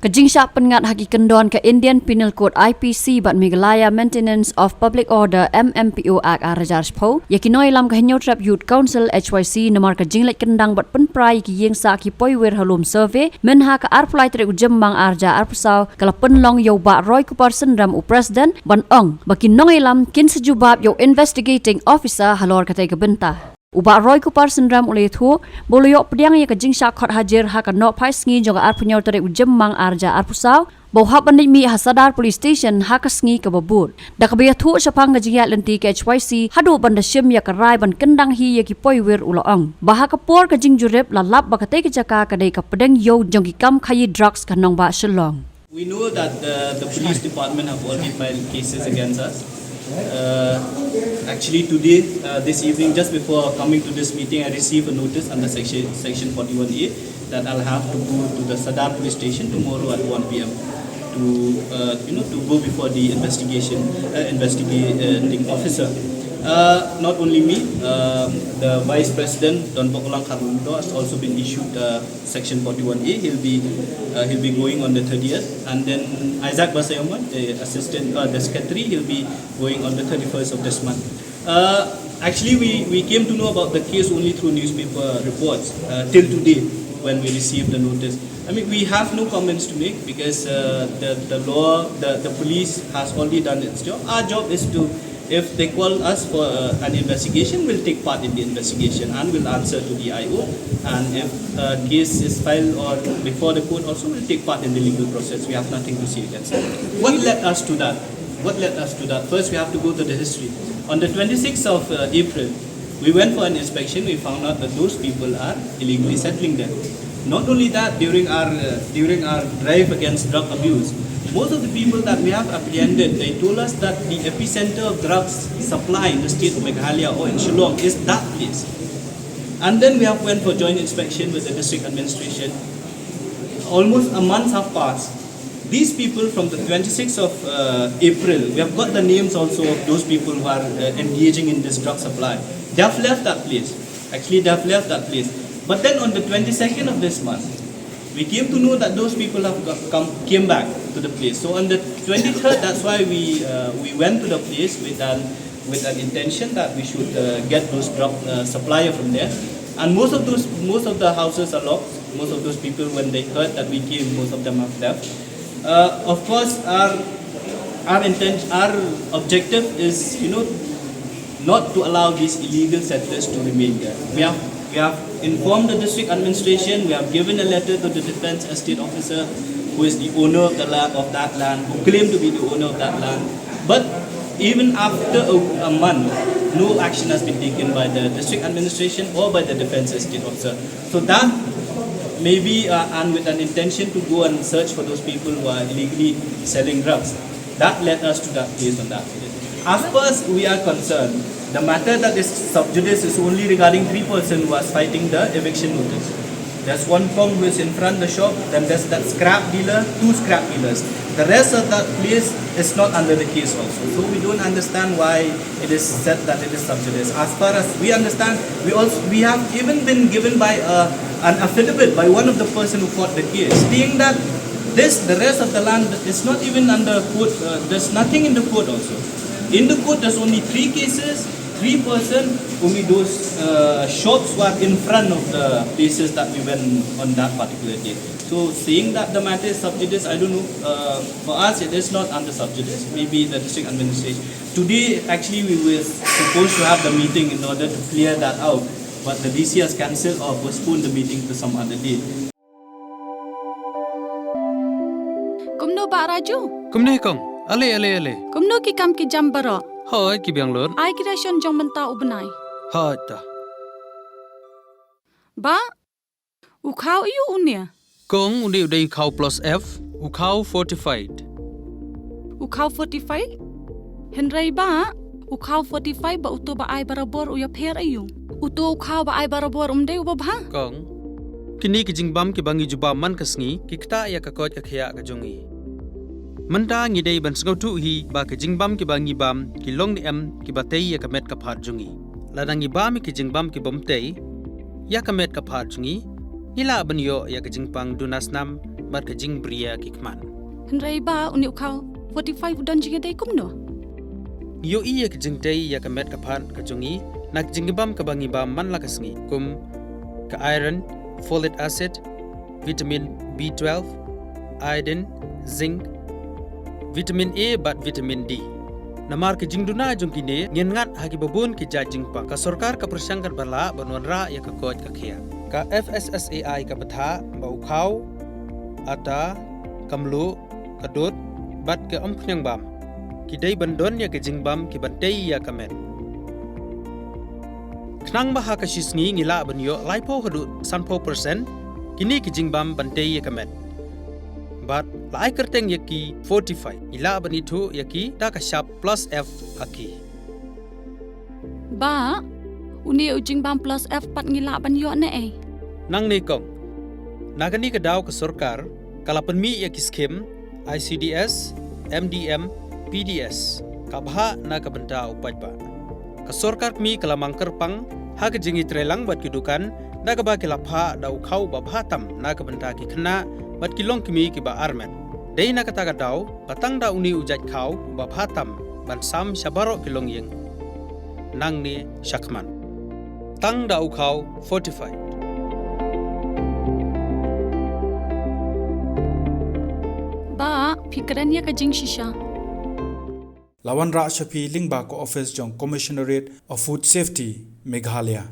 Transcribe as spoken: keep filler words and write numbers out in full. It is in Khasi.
Ka jingshah pynngat ha ki kyndon ka Indian Penal Code, I P C, bad Meghalaya Maintenance of Public Order, M M P O Act, ar hajar shiphew, ïa ki nongïalam ka Hynñiewtrep Youth Council, H Y C, namar ka jingleit kyndang bad pynpra ïa ki ïing sah ki poiwir ha lum survey, mynha ka arphew lai tarik u Jymmang ar hajar arphew saw, ka la pynlong ïa u Bah Roy Kupar Synrem, u President, ban ong ba ki nongïalam kin sa jubab ïa u Investigating Officer halor katei ka bynta. U Bah Roy Kupar Synrem u la ïathuh ba u la ïoh pdiang ïa ka jingshah khot hajir ha ka nohphai sngi jong ka arphew hynñiew tarik u Jymmang ar hajar arphew saw, ba u hap ban leit mih ha Sadar Police Station ha ka sngi kaba bud. Da kaba ïathuh shaphang ka jingïaid lynti ka H Y C haduh ban da shim ïa ka rai ban kyndang hi ïa ki poiwir, u la ong ba ha ka por ka jingjurip la lap ba katei ka jaka ka dei ka pdeng ïew jong ki kam khaïi drugs ka nongbah Shillong. We know that the, the police department have already filed cases against us. Uh, actually, today, uh, this evening, just before coming to this meeting, I received a notice under section, section forty-one A that I'll have to go to the Sadar police station tomorrow at one P M to, uh, you know, to go before the investigation, uh, investigating officer. Uh, not only me, um, the vice president, Don Bokolang Kharlumdo, has also been issued, uh, section forty-one A. He'll be, uh, he'll be going on the thirtieth, and then Isaac Basayomon, the assistant, uh, the secretary, he'll be going on the thirty-first of this month. Uh, actually, we, we came to know about the case only through newspaper reports, uh, till today when we received the notice. I mean, we have no comments to make because, uh, the, the law, the, the police has already done its job. Our job is to, if they call us for, uh, an investigation, we'll take part in the investigation and we'll answer to the I O. And if a case is filed or before the court also, we'll take part in the legal process. We have nothing to say against that. What led us to that? What led us to that? First, we have to go to the history. On the twenty-sixth of, uh, April, we went for an inspection. We found out that those people are illegally settling there. Not only that, during our, uh, during our drive against drug abuse, most of the people that we have apprehended, they told us that the epicenter of drugs supply in the state of Meghalaya or in Shillong is that place. And then we have went for joint inspection with the district administration. Almost a month have passed. These people from the twenty-sixth of, uh, April, we have got the names also of those people who are, uh, engaging in this drug supply. They have left that place. Actually, they have left that place. But then on the twenty-second of this month, we came to know that those people have got, come, came back to the place. So on the twenty-third, that's why we, uh, we went to the place with an, with an intention that we should, uh, get those drug, uh, supplier from there. And most of those, most of the houses are locked. Most of those people, when they heard that we came, most of them have left. Uh, of course, our, our intent, our objective is, you know, not to allow these illegal settlers to remain there. We have, we have informed the district administration, we have given a letter to the defense estate officer, who is the owner of the la-, of that land, who claimed to be the owner of that land. But even after a, a month, no action has been taken by the district administration or by the defense estate officer. So that maybe, uh, and with an intention to go and search for those people who are illegally selling drugs, that led us to that place on that day. As far as we are concerned, the matter that is sub judice is only regarding three person who are fighting the eviction notice. There's one Kong who is in front of the shop, then there's that scrap dealer, two scrap dealers. The rest of that place is not under the case also. So we don't understand why it is said that it is sub judice. As far as we understand, we also, we have even been given by, uh, an affidavit by one of the person who fought the case, stating that this, the rest of the land is not even under court. Uh, there's nothing in the court also. In the court, there's only three cases, three person, only those, uh, shops were in front of the places that we went on that particular day. So saying that the matter is sub judice, I don't know. Uh, for us, it is not under sub judice. Maybe the district administration. Today, actually, we were supposed to have the meeting in order to clear that out, but the D C has cancelled or postponed the meeting to some other day. Kumno Bah Raju? Kumno Kong? Ale, ale, ale. Kumno ki kam ki jam baroh? Hoi, ki biang lut. Ai ki ration jong mynta u bnai. Hoi ta. Bah, u khaw aiu une? Kong, une u dei u khaw plus F, u khaw fortified. U khaw fortified? Hynrei Bah, u khaw fortified bad uto ba ai barabor u ïapher aiu? Uto u khaw ba ai barabor um dei uba bha? Kong, kine ki jingbam kiba ngi jubab man ka sngi ki ktah ïa ka koit ka khiah ka jong ngi. Mynta ngi dei ban sngewthuh hi ba ki jingbam kiba ngi bam ki long ne em kiba tei ïa ka met ka phad jong ngi. Lada ngi bam ïa ki jingbam kibym tei ïa ka met ka phad jong ngi, Ngi lah ban ïoh ïa ka jingpang duna snam bad ka jingbriew ki khmat. Hynrei ba une u khaw forty-five u don jingïadei kumno? Ngi ïohi ïa ka jingtei ïa ka met ka phad ka jong ngi na ka jingbam kaba ngi bam man la ka sngi, kum ka iron, folic acid, vitamin B twelve, iodine, zinc, vitamin A bad vitamin D. Namar ka jingduna jong kine, ngin ngat ha kiba bun ki jait jingpang. Ka sorkar ka pyrshang katba lah ban wanrah ïa ka koit ka khiah. Ka F S S A I ka bthah ba u khaw, ata, ka mluh, ka dud bad ka umphniang bam ki dei ban don ïa ka jingbam kiban tei ïa ka met. Khnang ba ha ka shi sngi ngi lah ban ïoh laiphew haduh sanphew percent kine ki jingbam ban tei ïa ka met. Bad la ai kyrteng ïa ki fortify, ngi lah ban ithuh ïa ki da ka shap plus F ha ki. Ba, une u jingbam plus F pat ngi lah ban ïoh ne ei? Nangne kong, na kane ka daw ka sorkar ka la pynmih ïa ki skim I C D S, M D M, P D S, ka bhah na ka bynta u paidbah. Ka sorkar kmie ka la mang kyrpang ha ka jingïatreilang bad ki dukan, da kaba ki la phah da u khaw ba bha tam na ka bynta ki khynnah bad ki longkmie kiba armet. Dei na kata ka daw ba tang da une u jait khaw uba bha tam ban sam sha baroh ki longïing. Nangne shakhmat, tang da u khaw fortify. Ba, phi kren ïa ka jingshisha. La wanrah sha phi lyngba ka office jong Commissionerate of Food Safety, Meghalaya.